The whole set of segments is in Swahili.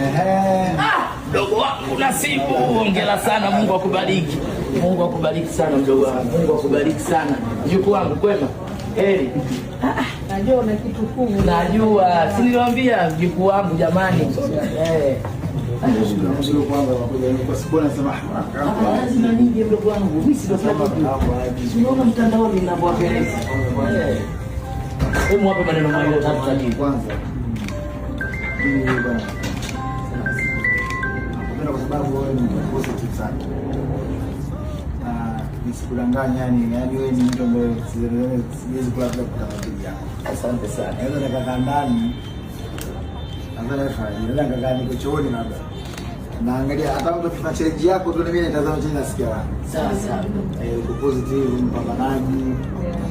Ehe. Ah, mdogo wangu Nasibu, hongera sana, Mungu akubariki. Mungu akubariki sana mdogo wangu. Mungu akubariki sana. Mjukuu wangu kwema? Heri. Najua una kitu kubwa. Najua, si niliwaambia mjukuu wangu jamani. Eh. Nashukuru kwanza kwa kuja kwa sababu nasema Ah, lazima nije mdogo wangu. Mimi si ndo kila kitu. Si unaona mtandaoni ninavyowapeleka. Eh. Hebu wape maneno mawili tatu tajiri. Kwanza mimi bwana nakupenda kwa sababu wewe ni mtu positive sana na nisikudanganya, yani wewe ni mtu ambaye siwezi kula bila kutaka bidii yako. Asante sana. Naweza nikakaa ndani, naweza nikakaa niko chooni, labda naangalia hata mtu akifanya challenge yako tu, mimi nitazama chini nasikia raha. Sawa sawa. Eh, uko positive, mpambanaji,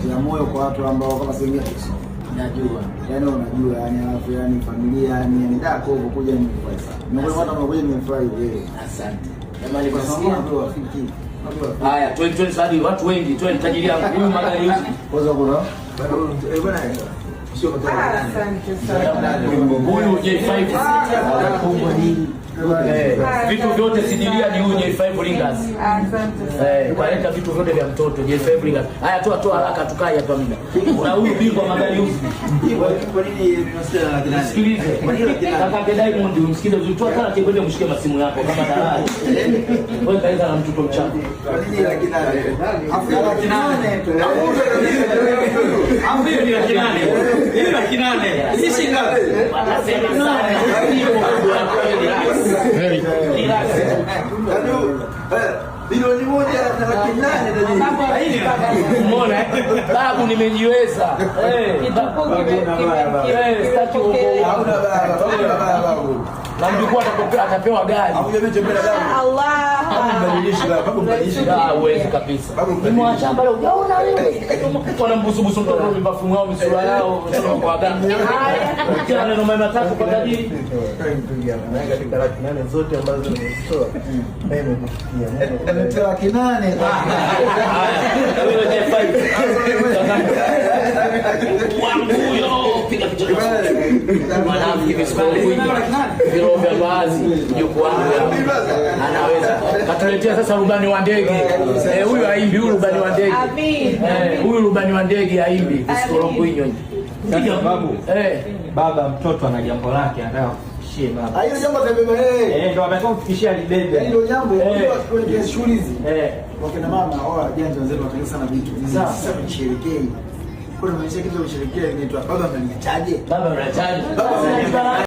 tia moyo kwa watu ambao kama sehemu ya kusoma. Najua. Yaani unajua yani, alafu yani familia yani da kwa kuja nimefurahi sana. Miongoni mwa watu wamekuja nimefurahi wewe. Asante. Jamani, Kwa sababu mnasikia? unapewa rafiki. Unapewa rafiki. Haya, twende twende sadi watu wengi, twende tajiri yangu. Huyu magari hizi. Kwanza kuna eh bwana sio kwa Asante sana. Huyu J5. Eh, vitu vyote sidiria ni huyu J5 Ringers. Asante sana. Eh, kaleta vitu vyote vya mtoto J5 Ringers. Haya, toa toa haraka tukae hapa muda. Kuna huyu bingwa magari hizi. Kwa nini nimesikia na laki nane? Sikilize. Kwa nini laki nane? Kaka Diamond umsikize vizuri. Toa taratibu kwenda mshike masimu yako kama dalali. Wewe kaenda na mtoto mchanga. Kwa nini laki nane? Afu laki nane. Afu hiyo ni laki nane. Hiyo laki nane. Si shilingi ngapi? Wanasema sana. Relax. Relax. Yaani 1,000,000 na 800,000 tajiri. Umeona eh? Babu nimejiweza. Eh, Kitukuu Eh, sitaki uongo. Hauna baba, hauna baba babu. Na mjukuu atapewa gari. Hakuja mimi chembele babu. Allah. Mbadilishi baba, babu mbadilishi. Ah, huwezi kabisa. Babu mbadilishi. Nimewaacha pale ujaona wewe. Wanambusubusu mtoto mibafumu yao misura yao sio kwa waganga. Kila neno mema matatu kwa tajiri. Katika laki nane zote ambazo nimezitoa na imekufikia. Mungu Nimetoa laki nane. Haya, wewe J5. Wangu huyo piga picha. Mwanamke visikolo viro vya vazi mjukuu wangu anaweza. Katuletea sasa rubani wa ndege. Eh, huyu haimbi, huyu rubani wa ndege. Amin. Eh, huyu rubani wa ndege haimbi visikolo. Sasa babu, Eh, baba mtoto ana jambo lake anataka kufikishie baba. Ah, hilo jambo atabeba yeye. Eh, ndio anataka kufikishia libebe. Yaani hilo jambo Eh. unajua kwenye shughuli hizi. eh. Wakina mama wao wajanja wenzetu watengeneza sana vitu. Sawa. Sasa tusherekee. Kuna maisha kitu cha kusherekea kinaitwa baba mnaniachaje? Baba mnachaji. Baba mnaniachaje?